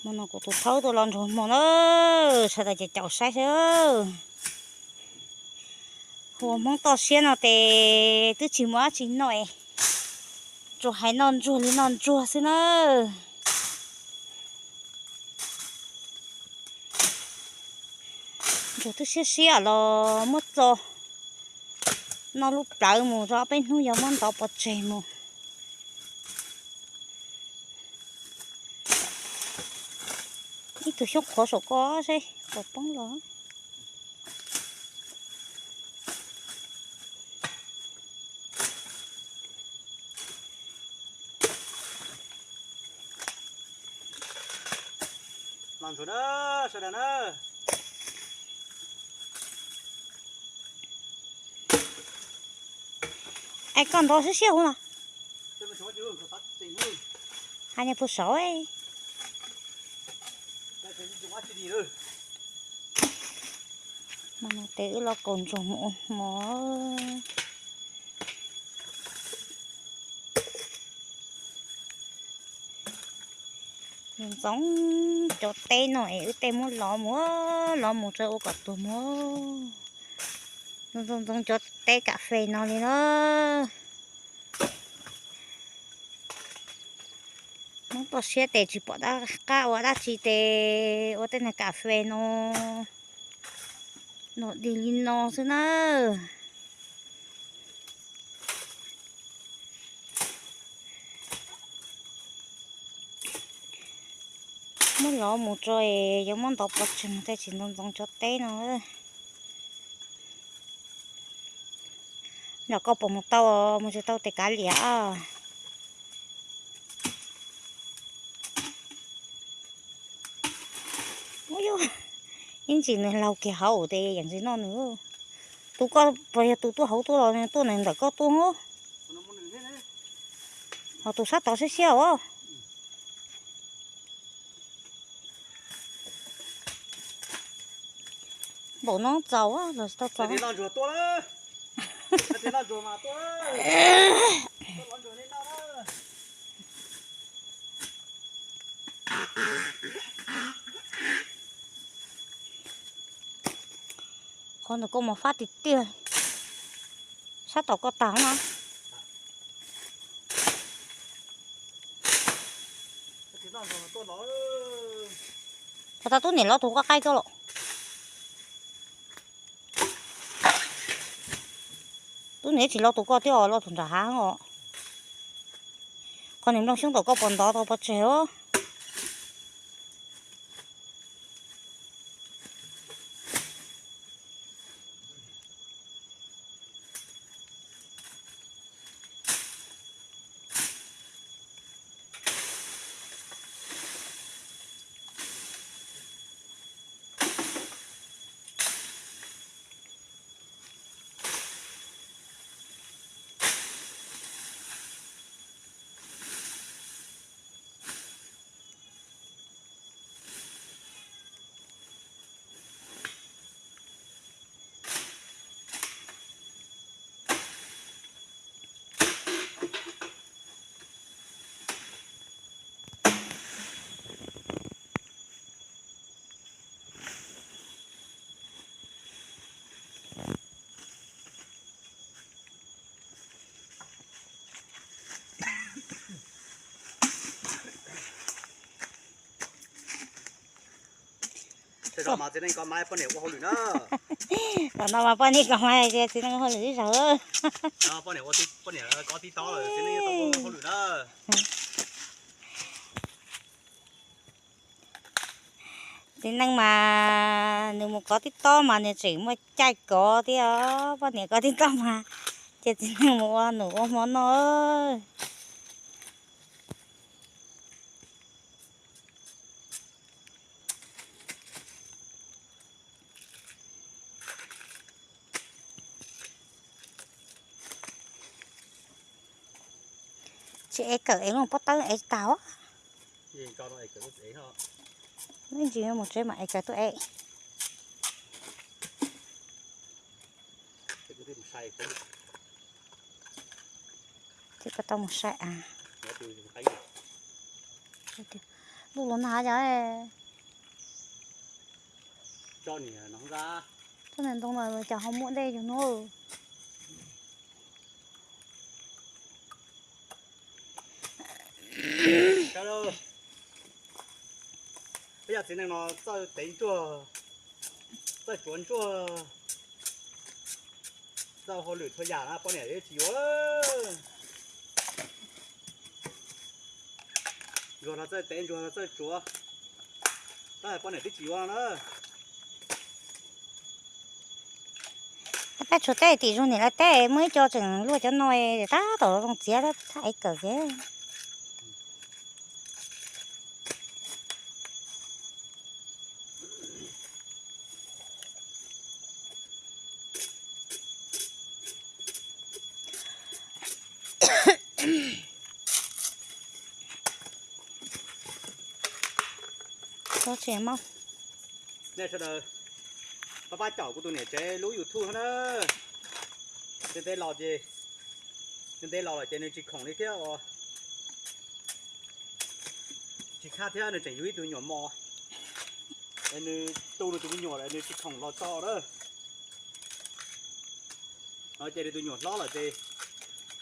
Hmo no kuv tus thaub tuaj los ntsuag hmo na, sawv daws ces caum saib xwb. Ua Hmoob toj siab no ces twb tsis muaj dab tsi noj, tsuas hais noj ntsuag li noj ntsuag xwb na. Ntsuag twb siab siab los muab txo noj lub plawv mus, rau peb hnub yog muab ntov pov tseg mus. Ib tug xyoob qhuav saum ko seb puas poob los. Es koj ntov siab siab huv no. Hais niag puag saud. Hmo no ces wb los kaus ntsuag mus ua hmo. Ntxoov cov teb no es wb tej muab lov mus, lov mus tso ua kom tuag mus. Ntxoov ntxoov cov teb kas fes no li na. Hmoob toj siab ces tsis pom dab qab ua dab tsi ces ua tej niag kas fes no, no dig li no xwb na. Muab lov mus tso es yuav muab ntov pov tseg mus thiaj tsis ntxoov ntxoov cov teb no. Los koj puas mus tau, mus tsis tau ces kav liam. Ib ntsis nws laug kiag hauv ces yeej tsis noj nws. Tus koj puas yog tus tuaj hauv tuaj los nws tuaj nws ntawm koj tuaj. Ho tus sab tod siab siab os. Npaum no txaus los tsis tau txaus. Qhov ntawd koj mus fab tiag tiag, sab tom koj tag na. Qhov tau tub niam los tus koj qaij koj los. Tub niam tsis los tus koj thiab os, los tus nram hav os. Qhov niam nplooj xyoob tom koj puas ntov tau pov tseg os. Tam no mas poj niam kos mas tias txiv neej ua hauj lwm ib zaug. Txiv neej mas nws mus kov tib tob mas nws tseem muaj caij kov thiab os. Poj niam kov tib tob mas ces txiv neej mus ua num ua hmo noj. Tsis ev kawm ev lub pob tawb ev tag. Ib ntsis mus tsev mam ev kawm tuaj ev. Ces koj tau mus saib a. Lub los nag cas, tsob ntoo no cas ho muaj dej yug no. Peb yog txiv neej no txawj tev ntsuag, txawj tsuav ntsuag, txawj hauj lwm txhua yam na, poj niam twb tsis yuav. Ntsuag los txawj tev, ntsuag los txawj tsuav, tab poj niam twb tsis yuav no na. Pab tshuav teb tim zug niam lawv teb, muaj ib co tseem luaj cov no, tab tom zoo txiav, thaj ev kawm thiab. Nej sawv daws pab pab caum kuv tus niam tsev lub YouTube na. Ntev ntev los ces, ntev ntev los lawm ces nws tsis khoom li thiab os. Tsis khab thiab, nws tseem yug ib tug me nyuam mos, es nws tu nws tus me nyuam lawm nws tsis khoom los tso na. No ces nws tus me nyuam hlob lawm ces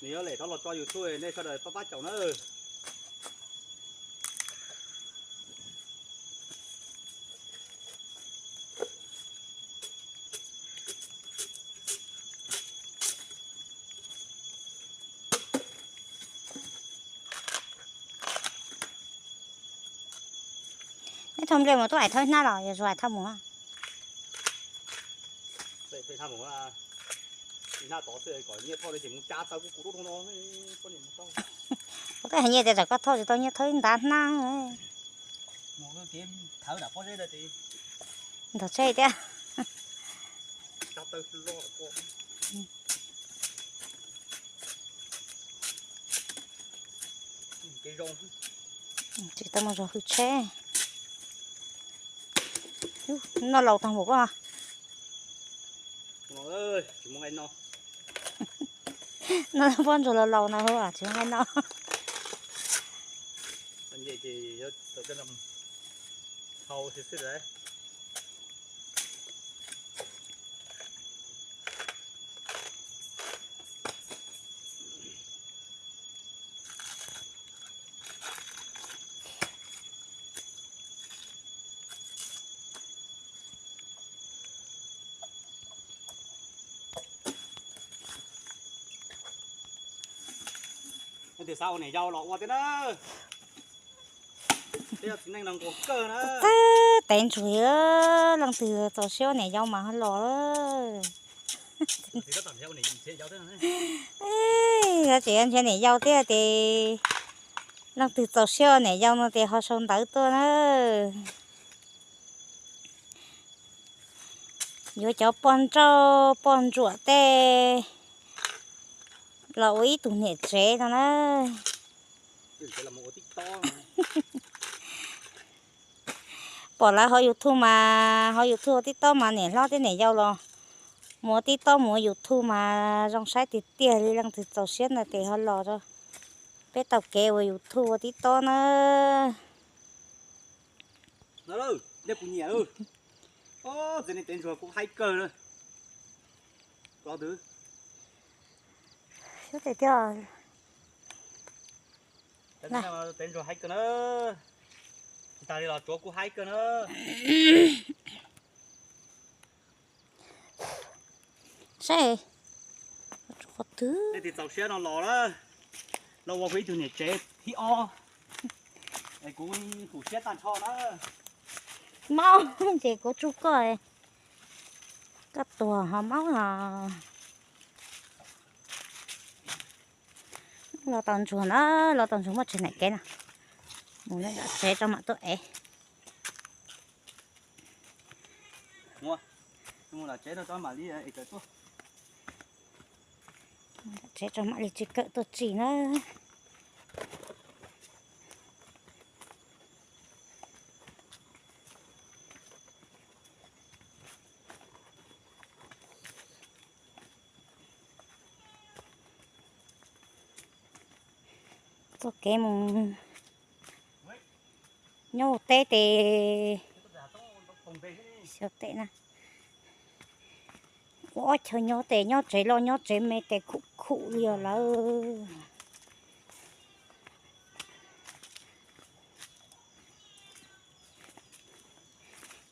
nws yuav lem rov los tso YouTube, nej sawv daws pab pab caum na. Neb thauj nplej mus tub ais thauj hnab los yog zuag ais thauj mus? Hnab tod xwb kom nyiaj thauj ces mus tsa tau kuv kuv rau no. Ua koj hais nyiaj tias tsam koj thauj tsis tau nyiaj thauj ib ntav hnab. Ntog tsheb thiab. Tsis tau mus zog hwj tsheb. Noj laus tag npaum koj. Noj pob ntsuag laus laus no tsis nqaij noj. Leej twg xav ua niam yau los ua thiab na. Peb yog txiv neej no nquag kawg na. Txawj tev ntsuag, leej twg txaus siab ua niam yau mas ho los. Yog tseem yuav nrhiav niam yau thiab ces leej twg txaus siab ua niam yau no ces ho sau ntawv tuaj na. Yuav cov poj nrauj poj ntsuam tej los ua ib tug niam tsev no na. Pom lawv hauv YouTube mas, hauv YouTube ua tib tob mas niam hlob thiab niam yau los mus ua tib tob mus ua YouTube mas zoo saib tiag tiag li. Leej twg txaus siab ntawd ces ho los rau peb taug kev ua YouTube ua tib tob na. Txiv neej tev ntsuag kuv haib kawg na. Tev ntsuag haib kawg na. Tsis tas li los tsuav kuv haib kawg na. Saib, qhov twg. Nej tsis txaus siab no los na, los ua kuv ib tug niam tsev thib ob. Es kuv hum siab tag nrho na. Maub ces kuv tsuj koj, koj tuag ho maub os. Los tau ntsuag na, los tau ntsuag muaj tsev neem kev no. Mus tsev rau mam tuaj ev. Tsev rau mam li tsis kawm tuaj tsim na. Txoj kev mus, Nyob teb tes, xyov teb na, ua ob chaw nyob tes nyob tsev loj nyob tsev me tes khum khum li os lawm.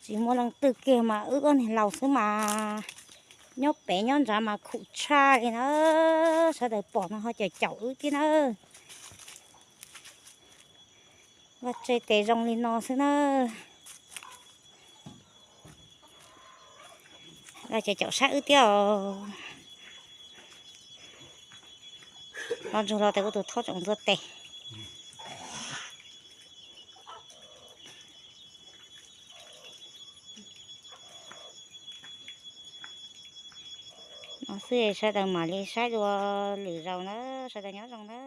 Tsis muaj leej twg kiag mas wb ob niag laus xwb mas nyob pem nyob nrad mas khum tshaj li na. Sawv daws pom no ho caum caum wb thiab na. Vaj tse tes zoo li no xwb na. Vaj tse caum saib wb thiab os. Los ntsuag los tes kuv tus thob tsoom ntxuav tes. No xwb sawv daws mam li saib dua lwm zaus na, sawv daws nyob zoo na.